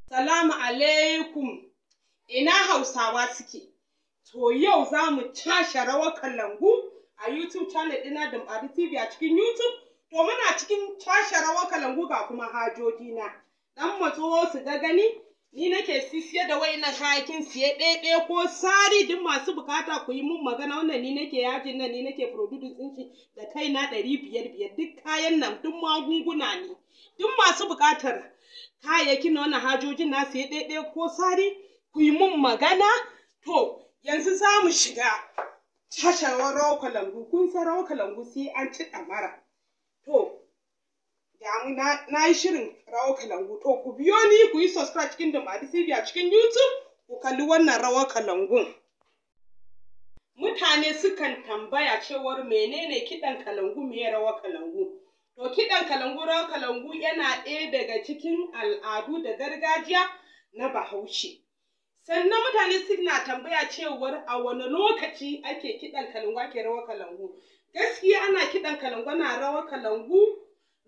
Salamu alaikum. Ina Hausawa suke? To yau za mu cashe rawar kalangu a YouTube channel ɗina Dumbari TV a cikin YouTube. To muna cikin cashe rawar kalangu ga kuma hajojina. Dan matso su ga gani, ni nake sisiye da wayannan kayakin siye ɗaya ko sari duk masu bukata ku yi mun magana. Wannan ni nake yajin nan, ni nake produce ɗin shi da kaina 500 duk kayan nan duk magunguna ne. Duk masu bukatar kayayyakin na wannan hajojin na siye ɗaya ko sari ku yi mun magana. To yanzu za mu shiga tashar rawar kalangu. Kun san rawar kalangu sai an ci ɗamara. To na yi shirin rawar kalangu. To ku biyo ni ku yi subscribe cikin Dumbari TV a cikin YouTube ku kalli wannan rawar kalangun. Mutane sukan tambaya cewar menene kiɗan kalangu, meye rawar kalangu? To kiɗan kalangu, rawar kalangu yana ɗaya daga cikin al'adu da gargajiya na Bahaushe. Sannan mutane suna tambaya cewar a wane lokaci ake kiɗan kalangu, ake rawar kalangu? Gaskiya ana kiɗan kalangu, ana rawar kalangu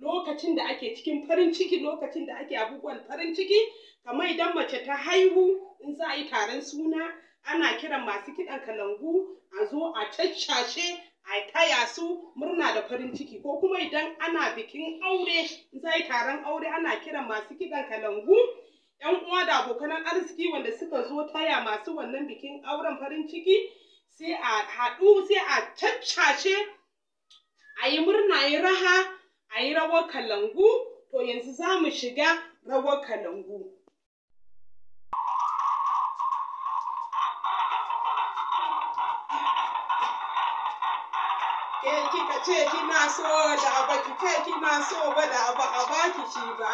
lokacin da ake cikin farin ciki, lokacin da ake abubuwan farin ciki, kamar idan mace ta haihu, in za a yi taron suna, ana kiran masu kiɗan kalangu a zo a caccashe, a taya su murna da farin ciki. Ko kuma idan ana bikin aure, in za a yi taron aure, ana kiran masu kiɗan kalangu, ‘yan uwa da abokan arziki wanda suka zo taya masu wannan bikin auren farin ciki, sai a haɗu, sai a caccashe, a yi murna, a yi raha, a yi rawar kalangu. To yanzu za mu shiga rawar kalangu. Ke kika ce kina so da ba ki ce kina so ba da ba a baki shi ba.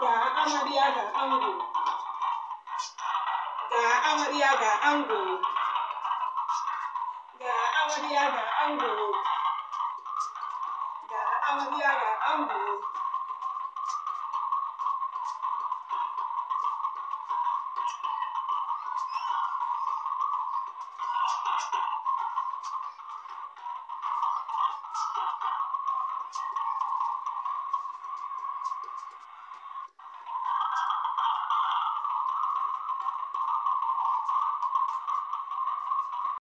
Ga amarya ga ango, ga amarya ga ango, ga amarya ga ango, ga amarya ga ango.